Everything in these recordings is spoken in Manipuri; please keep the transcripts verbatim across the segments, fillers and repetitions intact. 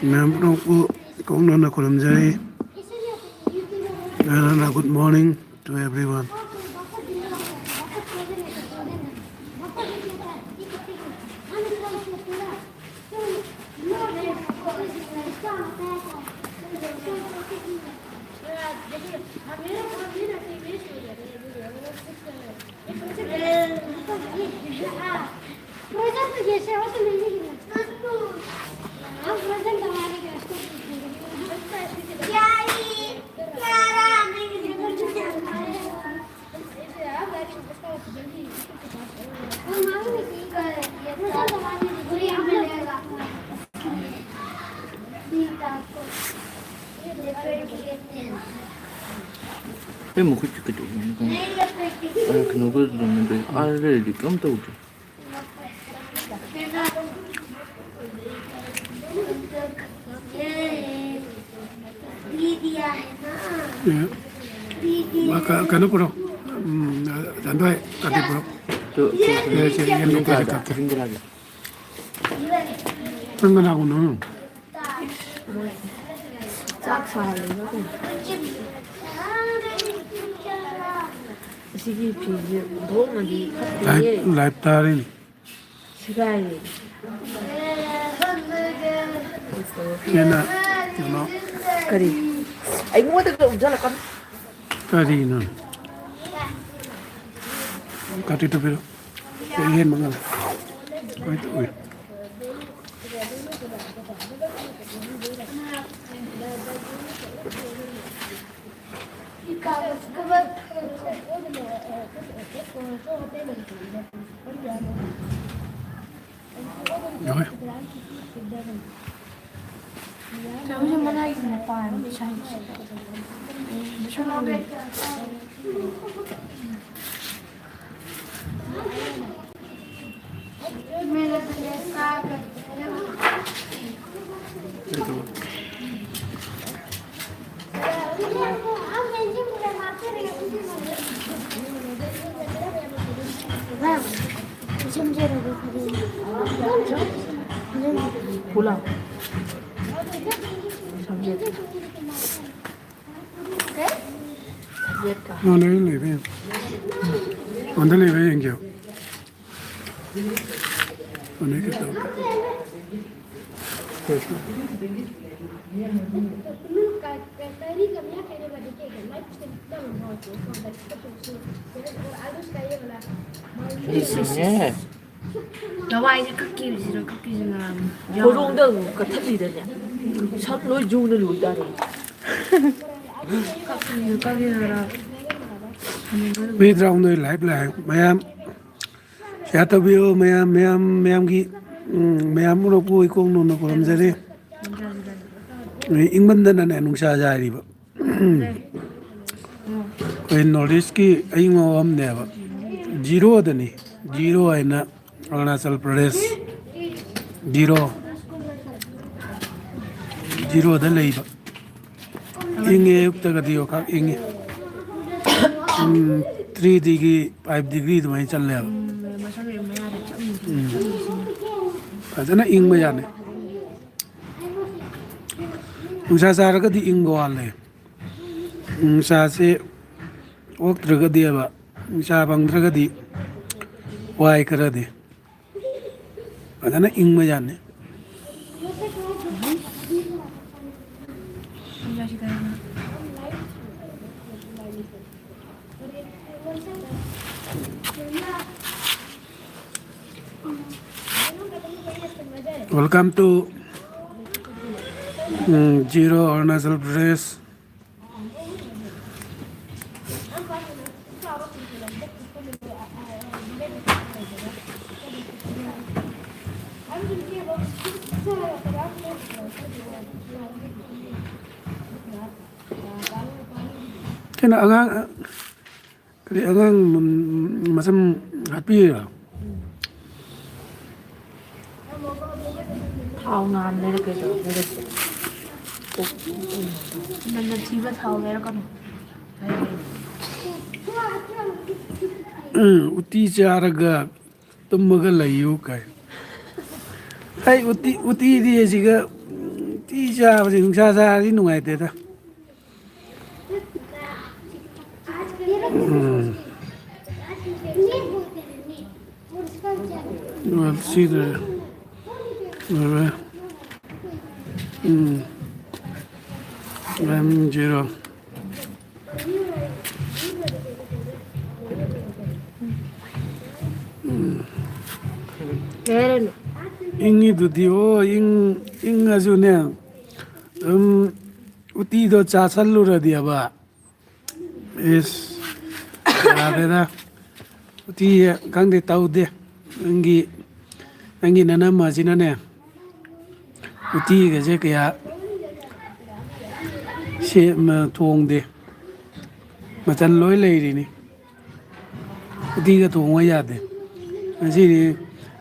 ꯃꯌꯥꯝ ꯄꯨꯝꯅꯃꯛꯄꯨ ꯏꯀꯣꯛꯅꯅ ꯈꯨꯔꯨꯝꯖꯔꯤ꯫ ꯅꯣꯏꯅ good morning to everyone. ꯑꯩ ꯃꯈꯨꯠꯁꯦ ꯀꯩꯗꯧꯕꯅꯣ ꯈꯪꯗꯦ꯫ ꯑ, ꯀꯩꯅꯣꯒ ꯂꯩꯔꯝꯃꯦ꯫ ꯑꯥꯗ ꯂꯩꯔꯗꯤ ꯀꯩꯝ ꯇꯧꯗꯦ꯫ ꯑꯦ, ꯀ-, ꯀꯩꯅꯣ ꯄꯨꯔꯛꯑꯣ꯫ ꯎꯝ, ꯆꯥꯟꯗꯣꯏ ꯀꯥꯇꯤ ꯄꯨꯔꯛꯑꯣ꯫ ꯇꯨ, ꯇꯨ, ꯇꯨ꯫ ꯑꯦ, ꯁꯦ, ꯌꯦꯟ ꯂꯣꯀꯦꯜꯁꯦ ꯀꯛꯀꯦ꯫ ꯅꯪ ꯀꯅꯥ ꯀꯅꯥꯅꯣ? ꯆꯥꯛ ꯁꯥꯍꯜꯂꯤꯔꯣ ꯀꯩꯅꯣ? ꯑꯁꯤꯒꯤ ꯐꯤꯁꯦ ꯊꯣꯛꯅꯗꯤ ꯐꯠꯇꯦꯌꯦ꯫ Life, life ꯇꯥꯔꯤꯅꯤ꯫ ꯁꯦꯒꯥꯏꯔꯦ꯫ ꯍꯦꯟꯅ ꯀꯩꯅꯣ꯫ ꯀꯔꯤ? ꯑꯩꯉꯣꯟꯗꯒ ꯎꯝꯖꯜꯂꯛꯀꯅꯨ꯫ ꯀꯔꯤꯅꯣ? ꯀꯥꯇꯤꯗꯨ ꯄꯤꯔꯛꯑꯣ꯫ ꯑꯩ ꯍꯦꯟꯕ ꯉꯝꯃꯦ꯫ ꯍꯣꯏ, ꯍꯣꯏ꯫ ꯌꯥꯎꯋꯦ꯫ ꯀꯩꯅꯣꯁꯦ ꯃꯅꯥꯏꯒꯤ ꯃꯄꯥꯟ ꯁꯥꯏꯠꯁꯦ꯫ ꯄꯨꯂꯞ꯫ ꯁꯕꯖꯦꯛ ꯃꯥꯟꯅꯔꯤ ꯂꯩꯕ ꯌꯦꯡꯉꯨ꯫ ꯑꯣꯟꯗ ꯂꯩꯕ ꯌꯦꯡꯒꯦ꯫ ꯃꯥꯟꯅꯔꯤ ꯈꯤꯇꯪ꯫ ꯂꯋꯥꯏꯁꯦ ꯀꯛꯀꯦ ꯍꯧꯖꯤꯛꯁꯤꯔ ꯀꯛꯀꯦꯁꯤꯔ ꯉꯥꯡꯉꯤ꯫ ꯍꯣꯔꯣꯡꯗ ꯑꯃꯨꯛ ꯀꯛꯊꯠꯂꯤꯗꯅꯦ꯫ ꯁꯝ ꯂꯣꯏ ꯖꯨꯅ ꯂꯣꯏ ꯇꯥꯔꯦ꯫ ꯀꯛꯀꯦꯁꯤꯔ ꯀꯛꯀꯦꯁꯤꯔ꯫ ꯃꯤ ꯇꯔꯥꯍꯨꯝꯗꯣꯏ ꯂꯥꯏꯚ ꯂꯥꯛꯑꯦ꯫ ꯃꯌꯥꯝ ꯁꯤꯌꯥꯔ ꯇꯧꯕꯤꯌꯨ꯫ ꯃꯌꯥꯝ, ꯃꯌꯥꯝ, ꯃꯌꯥꯝꯒꯤ, ꯎꯝ, ꯃꯌꯥꯝ ꯎꯔꯛꯄ ꯏꯀꯣꯛ ꯅꯣꯟꯅ ꯈꯨꯔꯨꯝꯖꯔꯤ꯫ ꯏꯪꯃꯟꯗꯅꯅꯦ ꯅꯨꯡꯁꯥ ꯌꯥꯏꯔꯤꯕ꯫ ꯑꯩꯈꯣꯏ ꯅꯣꯔꯠ ꯏꯁꯀꯤ ꯑꯏꯪꯕ ꯑꯃꯅꯦꯕ꯫ ꯖꯤꯔꯣꯗꯅꯤ꯫ ꯖꯤꯔꯣ ꯍꯥꯏꯅ ꯑꯔꯨꯅꯥꯆꯜ ꯄ꯭ꯔꯗꯦꯁ꯫ ꯖꯤꯔꯣ꯫ ꯖꯤꯔꯣꯗ ꯂꯩꯕ꯫ ꯏꯪꯉꯦ, ꯑꯌꯨꯛꯇꯒꯗꯤ ꯑꯣꯈꯥꯛ ꯏꯪꯉꯦ꯫ ꯎꯝ, ꯊ꯭ꯔꯤ ꯗꯤꯒ꯭ꯔꯤ, ꯐꯥꯏꯚ ꯗꯤꯒ꯭ꯔꯤ ꯑꯗꯨꯃꯥꯏꯅ ꯆꯠꯂꯦꯕ꯫ ꯎꯝ꯫ ꯐꯖꯅ ꯏꯪꯕ ꯌꯥꯅꯤ꯫ ꯅꯨꯡꯁꯥ ꯁꯥꯔꯒꯗꯤ ꯏꯪꯕ ꯋꯥꯠꯂꯦ꯫ ꯅꯨꯡꯁꯥꯁꯦ ꯑꯣꯛꯇ꯭ꯔꯒꯗꯤꯕ, ꯅꯨꯡꯁꯥ ꯐꯪꯗ꯭ꯔꯒꯗꯤ ꯋꯥꯏ ꯈꯔꯗꯤ꯫ ꯐꯖꯅ ꯏꯪꯕ ꯖꯥꯠꯅꯤ꯫ Welcome to, um, zero Arunachal Pradesh. ꯀꯩꯅꯣ, ꯑꯉꯥꯡ, ꯀꯔꯤ, ꯑꯉꯥꯡ ꯃꯁꯝ ꯍꯥꯠꯄꯤꯔꯤꯔꯣ? ꯊꯥꯎ ꯅꯍꯥꯟ ꯂꯩꯔꯛꯀꯦ ꯇꯧꯔ ꯂꯩꯔꯛꯇꯦ꯫ ꯅꯝꯅ ꯊꯤꯕ ꯊꯥꯎ ꯂꯩꯔꯛꯀꯅꯨ꯫ ꯎꯝ, ꯎꯇꯤ ꯆꯥꯔꯒ ꯇꯨꯝꯃꯒ ꯂꯩꯌꯨ ꯀꯥꯏ꯫ ꯑꯩ ꯎꯇꯤ, ꯎꯇꯤꯗꯤ ꯑꯁꯤꯒ, ꯎꯝ, ꯇꯤ ꯆꯥꯕꯁꯤ ꯅꯨꯡꯁꯥ ꯁꯥꯔꯗꯤ ꯅꯨꯡꯉꯥꯏꯇꯦꯗ꯫ ꯎꯝ꯫ ꯁꯤꯗ ꯂꯣꯏꯔꯦ꯫ ꯎꯝ꯫ ꯂꯥꯏꯃꯤꯡ ꯖꯦꯔꯣ꯫ ꯎꯝ꯫ ꯀꯩ ꯍꯥꯏꯔꯤꯅꯣ? ꯏꯪꯉꯤꯗꯨꯗꯤ, ꯑꯣ, ꯏꯪ-, ꯏꯪꯉꯁꯨꯅꯦ, ꯑꯗꯨꯝ ꯎꯇꯤꯗꯣ ꯆꯥꯁꯜꯂꯨꯔꯗꯤꯕ, ꯏꯁ, ꯌꯥꯗꯦꯗ꯫ ꯎꯇꯤ ꯈꯪꯗꯦ, ꯇꯧꯗꯦ꯫ ꯅꯪꯒꯤ, ꯅꯪꯒꯤ ꯅꯅꯝꯃꯁꯤꯅꯅꯦ, ꯎꯇꯤꯒꯁꯦ ꯀꯌꯥ ꯁꯦꯝ-, ꯊꯣꯡꯗꯦ꯫ ꯃꯆꯜ ꯂꯣꯏ ꯂꯩꯔꯤꯅꯤ꯫ ꯎꯇꯤꯒ ꯊꯣꯡꯕ ꯌꯥꯗꯦ꯫ ꯉꯁꯤꯗꯤ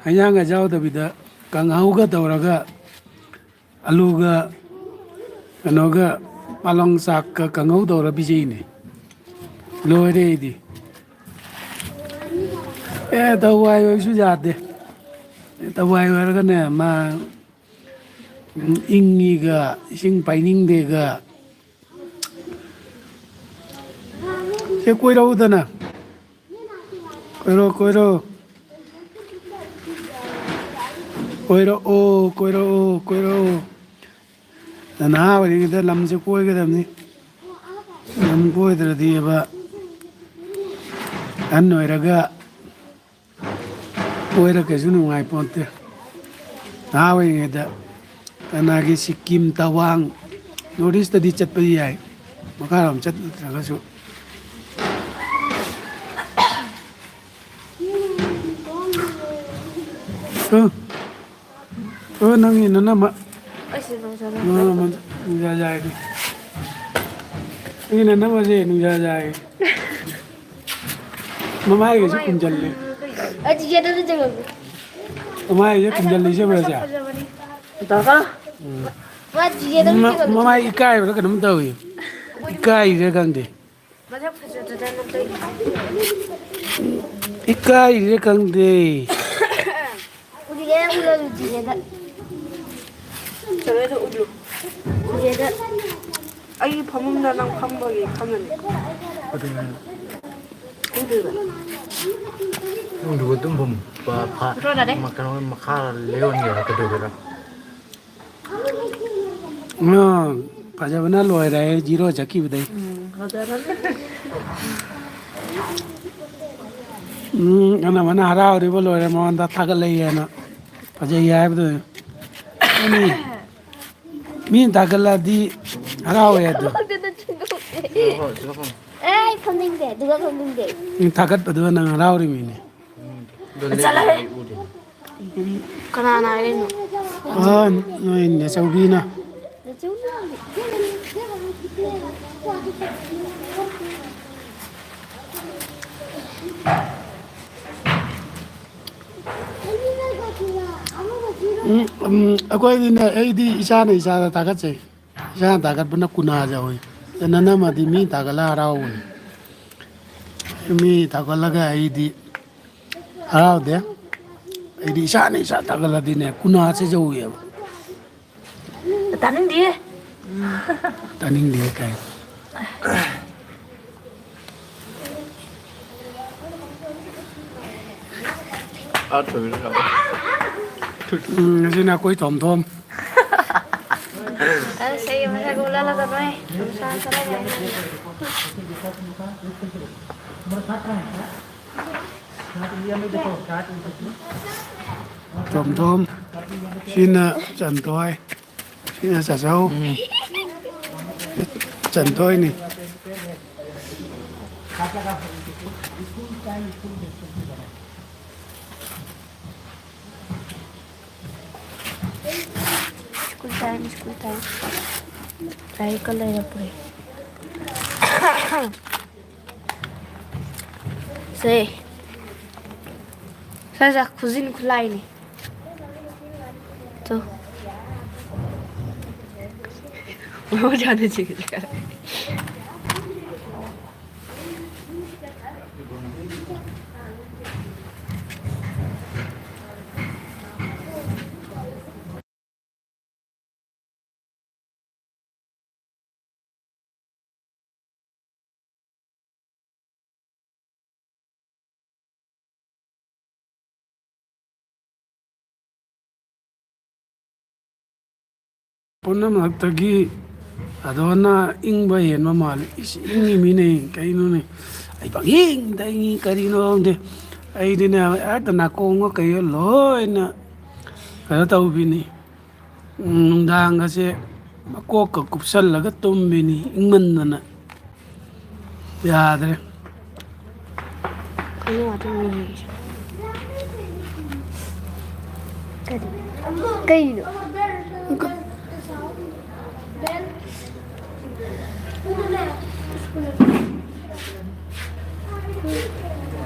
ꯍꯩꯖꯥꯡꯒ ꯌꯥꯎꯗꯕꯤꯗ ꯀꯥꯡꯍꯧꯒ ꯇꯧꯔꯒ ꯑꯂꯨꯒ ꯀꯩꯅꯣꯒ ꯄꯥꯂꯪ ꯁꯥꯛꯀ ꯀꯥꯡꯍꯧ ꯇꯧꯔ ꯄꯤꯖꯩꯅꯦ꯫ ꯂꯣꯏꯔꯦ ꯑꯩꯗꯤ꯫ ꯑꯦ, ꯊꯋꯥꯏ ꯑꯣꯏꯁꯨ ꯌꯥꯗꯦ꯫ ꯊꯋꯥꯏ ꯑꯣꯏꯔꯒꯅꯦ, ꯃꯥ ꯏꯪꯉꯤꯒ, ꯏꯁꯤꯡ ꯄꯥꯏꯅꯤꯡꯗꯦꯒ꯫ ꯁꯦ ꯀꯣꯏꯔꯛꯎꯗꯅ꯫ ꯀꯣꯏꯔꯛꯑꯣ, ꯀꯣꯏꯔꯛꯑꯣ꯫ ꯀꯣꯏꯔꯛꯑꯣ, ꯀꯣꯏꯔꯛꯑꯣ, ꯀꯣꯏꯔꯛꯑꯣ꯫ ꯅꯍꯥ ꯑꯣꯏꯔꯤꯉꯩꯗ ꯂꯝꯁꯦ ꯀꯣꯏꯒꯗꯕꯅꯤ꯫ ꯂꯝ ꯀꯣꯏꯗ꯭ꯔꯗꯤꯕ ꯑꯍꯟ ꯑꯣꯏꯔꯒ ꯀꯣꯏꯔ ꯀꯩꯁꯨ ꯅꯨꯡꯉꯥꯏ ꯄꯣꯟꯇꯦ꯫ ꯅꯍꯥ ꯑꯣꯏꯔꯤꯉꯩꯗ ꯀꯅꯥꯒꯤ ꯁꯤꯛꯀꯤꯝ, ꯇꯋꯥꯡ, ꯅꯣꯔꯠ ꯏꯁꯇꯗꯤ ꯆꯠꯄꯗꯤ ꯌꯥꯏ, ꯃꯈꯥꯔꯣꯝ ꯆꯠꯇ꯭ꯔꯒꯁꯨ꯫ ꯑ, ꯑ, ꯅꯪꯒꯤ ꯅꯅꯝꯃ꯫ ꯑꯩ ꯁꯤꯗ ꯂꯧꯖꯔꯣ꯫ ꯅꯅꯝꯃ ꯅꯨꯡꯁꯥ ꯌꯥꯏ꯫ ꯅꯪꯒꯤ ꯅꯅꯝꯃꯁꯦ ꯅꯨꯡꯁꯥ ꯌꯥꯏ꯫ ꯃꯃꯥꯏꯒꯁꯨ ꯈꯨꯝꯖꯜꯂꯦ꯫ ꯑꯩ ꯆꯤꯆꯦꯗ ꯑꯗꯨꯝ ꯆꯪꯉꯛꯀꯦ꯫ ꯃꯃꯥꯏꯒꯁꯦ ꯈꯨꯝꯖꯜꯂꯤꯁꯦ ꯎꯔꯁꯦ꯫ ꯇꯧꯔꯛꯀꯅꯨ꯫ ꯎꯝ꯫ ꯃꯥ ꯆꯤꯆꯦꯗ ꯑꯗꯨꯝ ꯃ-, ꯆꯪꯉꯛꯀꯦ꯫ ꯃꯃꯥꯏ ꯏꯀꯥꯏꯕ꯭ꯔꯥ ꯀꯩꯅꯣꯝ ꯇꯧꯏ꯫ ꯏꯀꯥꯏꯔꯤꯔꯥ ꯈꯪꯗꯦ꯫ ꯃꯁꯛ ꯐꯖꯗꯅ ꯅꯪ ꯀꯩ ꯏꯀꯥꯏꯔꯤꯔꯥ ꯈꯪꯗꯦ꯫ ꯎꯔꯤꯒꯦ, ꯎꯔ ꯆꯤꯆꯦꯗ꯫ ꯆꯠꯂꯣꯏꯗ ꯎꯠꯂꯨ꯫ ꯎꯗꯦꯗ꯫ ꯑꯩꯒꯤ ꯐꯃꯨꯡꯗ ꯅꯪ ꯐꯝꯕꯒꯤ ꯈꯪꯉꯅꯤ꯫ ꯑꯗꯨꯅꯦ꯫ ꯎꯗꯣꯏꯕ꯫ ꯅꯪꯗꯨꯒ ꯇꯨꯝꯐꯝ ꯄ-, ꯐ-, ꯀꯩꯅꯣ ꯃꯈꯥ ꯂꯩꯌꯣꯟꯒꯦꯔꯥ ꯀꯩꯗꯧꯒꯦꯔꯥ? ꯑ, ꯐꯖꯕꯅ ꯂꯣꯏꯔꯦ, ꯖꯤꯔꯣ ꯆꯠꯈꯤꯕꯗꯩ꯫ ꯎꯝ, ꯐꯖꯔꯦ꯫ ꯎꯝ, ꯑꯅꯝꯕꯅ ꯍꯔꯥꯎꯔꯤꯕ ꯂꯣꯏꯔꯦ, ꯃꯉꯣꯟꯗ ꯊꯥꯒꯠꯂꯛꯑꯦꯅ꯫ ꯐꯖꯩ ꯍꯥꯏꯕꯗꯨ꯫ ꯃꯤ, ꯃꯤꯅ ꯊꯥꯒꯠꯂꯛꯑꯗꯤ ꯍꯔꯥꯎꯋꯦ ꯑꯗꯣ꯫ ꯑꯦ, ꯑꯩ ꯐꯝꯅꯤꯡꯗꯦ, ꯑꯗꯨꯒ ꯐꯝꯅꯤꯡꯗꯦ꯫ ꯃꯤ ꯊꯥꯒꯠꯄꯗꯨꯒ ꯅꯪ ꯍꯔꯥꯎꯔꯤꯃꯤꯅꯦ꯫ ꯆꯠꯂꯍꯦ꯫ ꯀꯅꯥꯅ ꯍꯥꯏꯔꯤꯅꯣ? ꯑ, ꯅꯣꯏ ꯅꯦꯆꯧꯕꯤꯅ꯫ ꯎꯝ, ꯎꯝ, ꯑꯩꯈꯣꯏꯗꯤꯅꯦ, ꯑꯩꯗꯤ ꯏꯁꯥꯅ ꯏꯁꯥꯗ ꯊꯥꯒꯠꯆꯩ꯫ ꯏꯁꯥꯅ ꯊꯥꯒꯠꯄꯅ ꯀꯨꯅꯥꯖꯧꯏ꯫ ꯅꯅꯝꯃꯗꯤ ꯃꯤ ꯊꯥꯒꯠꯂ ꯍꯔꯥꯎꯕꯅꯤ꯫ ꯃꯤ ꯊꯥꯒꯠꯂꯒ ꯑꯩꯗꯤ ꯍꯔꯥꯎꯗꯦ꯫ ꯑꯩꯗꯤ ꯏꯁꯥꯅ ꯏꯁꯥ ꯊꯥꯒꯠꯂꯗꯤꯅꯦ, ꯀꯨꯅꯥ ꯆꯦꯖꯧꯋꯦꯕ꯫ ꯇꯥꯅꯤꯡꯗꯦ꯫ ꯇꯥꯅꯤꯡꯗꯦ ꯀꯥꯏ꯫ ꯎꯝ, ꯉꯁꯤꯅ ꯑꯩꯈꯣꯏ ꯊꯣꯝ ꯊꯣꯝ꯫ ꯑꯁ, ꯑꯩ ꯃꯁꯛ ꯎꯠꯍꯜꯂꯛꯀꯅꯨꯍꯦ꯫ ꯅꯨꯡꯁꯥ ꯈꯔ ꯌꯥꯏ꯫ ꯇꯣꯝꯊꯣꯝ, ꯁꯤꯅ ꯆꯟꯊꯣꯏ, ꯁꯤꯅ ꯆꯥꯆꯧ꯫ ꯎꯝ꯫ ꯆꯟꯊꯣꯏꯅꯤ꯫ School time, school time. ꯂꯥꯏꯔꯤꯛꯀ ꯂꯩꯔꯛꯄ꯭ꯔꯦ꯫ ꯁꯦ꯫ ꯁ꯭ꯋꯥꯏ ꯈꯨꯖꯤꯟ ꯈꯨꯂꯥꯏꯅꯤ꯫ ꯇꯨ꯫ ꯑꯣꯖꯥꯅ ꯆꯤꯡꯈꯠꯂꯦ꯫ ꯄꯨꯝꯅꯃꯛꯇꯒꯤ ꯑꯗꯣꯅ ꯏꯪꯕ ꯍꯦꯟꯕ ꯃꯥꯜꯂꯤ꯫ ꯏꯁ, ꯏꯪꯉꯤ ꯃꯤꯅꯦ, ꯀꯩꯅꯣꯅꯦ? ꯑꯩ ꯄꯪꯍꯤꯡꯗ ꯏꯪꯉꯤ, ꯀꯔꯤꯅꯣ ꯈꯪꯗꯦ꯫ ꯑꯩꯗꯤꯅꯦ, ꯍꯦꯛꯇ ꯅꯥꯀꯣꯡꯒ ꯀꯩꯒ ꯂꯣꯏꯅ ꯀꯩꯅꯣ ꯇꯧꯕꯤꯅꯤ꯫ ꯎꯝ, ꯅꯨꯡꯗꯥꯡꯒꯁꯦ ꯃꯀꯣꯛꯀ ꯀꯨꯞꯁꯜꯂꯒ ꯇꯨꯝꯕꯤꯅꯤ, ꯏꯪꯃꯟꯗꯅ꯫ ꯌꯥꯗ꯭ꯔꯦ꯫ ꯀꯩꯅꯣ ꯉꯥꯛꯇ ꯌꯦꯡꯉꯤꯁꯦ꯫ ꯀꯔꯤ? ꯀꯩꯅꯣ?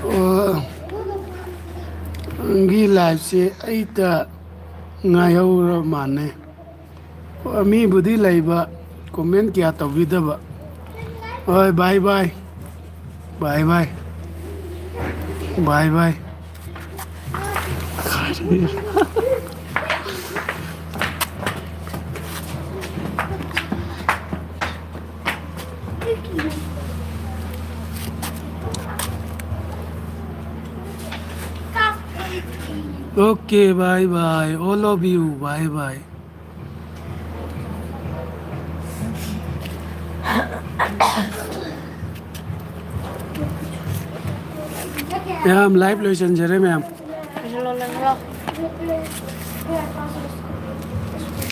ꯑꯣ, ꯅꯪꯒꯤ ꯂꯥꯏꯐꯁꯦ ꯑꯩꯇ ꯉꯥꯏꯍꯧꯔ ꯃꯥꯟꯅꯦ꯫ ꯃꯤꯕꯨꯗꯤ ꯂꯩꯕ, comment ꯀꯌꯥ ꯇꯧꯕꯤꯗꯕ꯫ ꯍꯣꯏ, bye bye꯫ Bye bye꯫ Bye bye꯫ Okay, bye bye, all of you, bye bye꯫ ꯃꯌꯥꯝ, live ꯂꯣꯏꯁꯤꯟꯖꯔꯦ ꯃꯌꯥꯝ꯫ ꯂꯣꯏꯁꯤꯜꯂꯣ, ꯂꯣꯏꯁꯤꯜꯂꯣ꯫